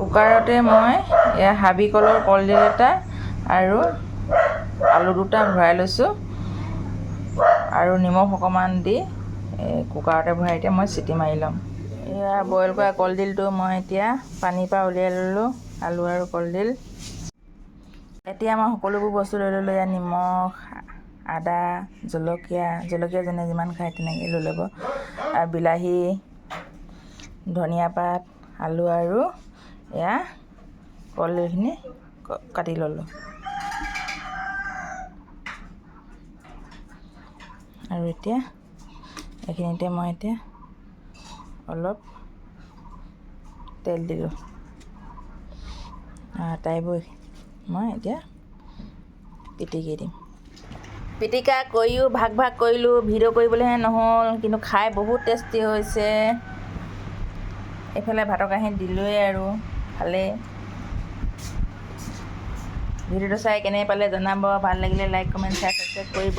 কুকাৰতে মই এয়া হাবি কলৰ কলডিল এটা আৰু আলু দুটা ভৰাই লৈছোঁ আৰু নিমখ অকণমান দি কুকাৰতে ভৰাই এতিয়া মই চিটি মাৰি ল'ম। এয়া বইল কৰা কলডিলটো মই এতিয়া পানীৰ পৰা উলিয়াই ল'লোঁ, আলু আৰু কলডিল। এতিয়া মই সকলোবোৰ বস্তু লৈ ল'লোঁ। ইয়াত নিমখ, আদা, জলকীয়া, জলকীয়া যোনে যিমান খায় তেনেকৈ লৈ ল'ব, আৰু বিলাহী, ধনিয়া পাত, আলু আৰু এয়া কলডিলখিনি কাটি ল'লোঁ। আৰু এতিয়া এইখিনিতে মই এতিয়া অলপ তেল দিলোঁ। আটাইবোৰ মই এতিয়া পিটিকি দিম। পিটিকা কৰিও ভাগ ভাগ কৰিলোঁ, ভিডিঅ' কৰিবলৈহে নহ'ল, কিন্তু খাই বহুত টেষ্টি হৈছে। এইফালে ভাতৰ কাঁহীত দিলোঁৱেই আৰু খালেই। ভিডিঅ'টো চাই কেনে পালে জনাব। ভাল লাগিলে লাইক, কমেণ্ট, শ্বেয়াৰ, ছাবস্ক্ৰাইব কৰিব।